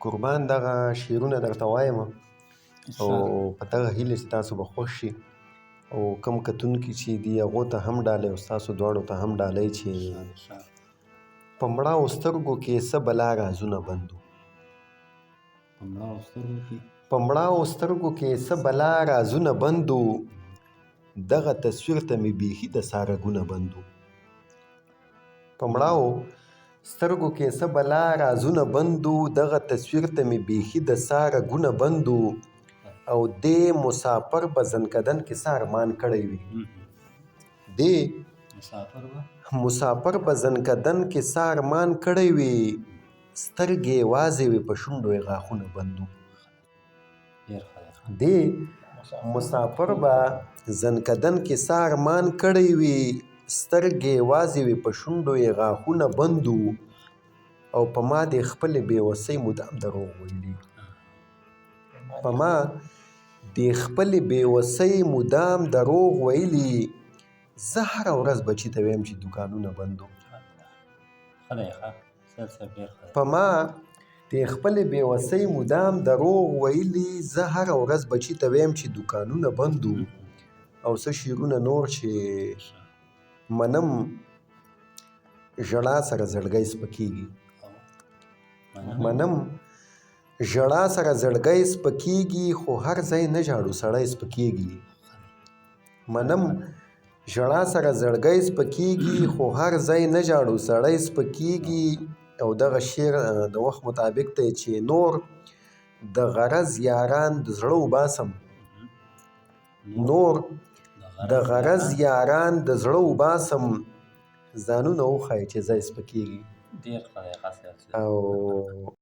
قربان دغه شعرونه درته وایم او په دغه هیله چې تاسو به خوښ شي او کم کتونکي چې دي هغو ته هم ډالۍ او ستاسو دواړو ته هم ډالۍ چې په مړاوو سترګو کې څه بلا رازونه بندو. په مړاوو سترګو کې څه بلا رازونه بندو، دغه تصویر ته مې بیخي د ساه رګونه بندو. په مړاوو سترګو کې څه بلا رازونه بندو، دغه تصویر ته مې بیخي د ساه رګونه بندو. او دې مسافر به ځنکدن کې څه ارمان کړی وي، دې مسافر به ځنکدن کې څه ارمان کړی وي، سترګې یې وازې وې په شونډو یې غاښونه بند وو. دې مسافر به ځنکدن کې څه ارمان کړی وي، سترګې یې وازې وې په شونډو یې غاښونه بند وو. او په ما دې خپلې بې وسۍ مدام دروغ ویلي، په ما دې خپلې بې وسۍ مدام دروغ ویلي، زه هره ورځ بچي ته وایم چې دوکانونه بند وو. په ما دې خپلې بې وسۍ مدام دروغ ویلي، زه هره ورځ بچي ته وایم چې دوکانونه بند وو. او څه شعرونه نور چې منم ژړا سره زړګی سپکېږي، منم ژړا سره زړګی سپکېږي، خو هر ځای نه ژاړو سړی سپکېږي. منم ژړا سره زړګی سپکېږي، خو هر ځای نه ژاړو سړی سپکېږي. او دغه شعر د وخت مطابق دی چې نور د غرض یاران د زړه وباسم، نور د غرض یاران د زړه وباسم، ځانونه وښایي چې ځای سپکېږي. ډېر ښه دی. او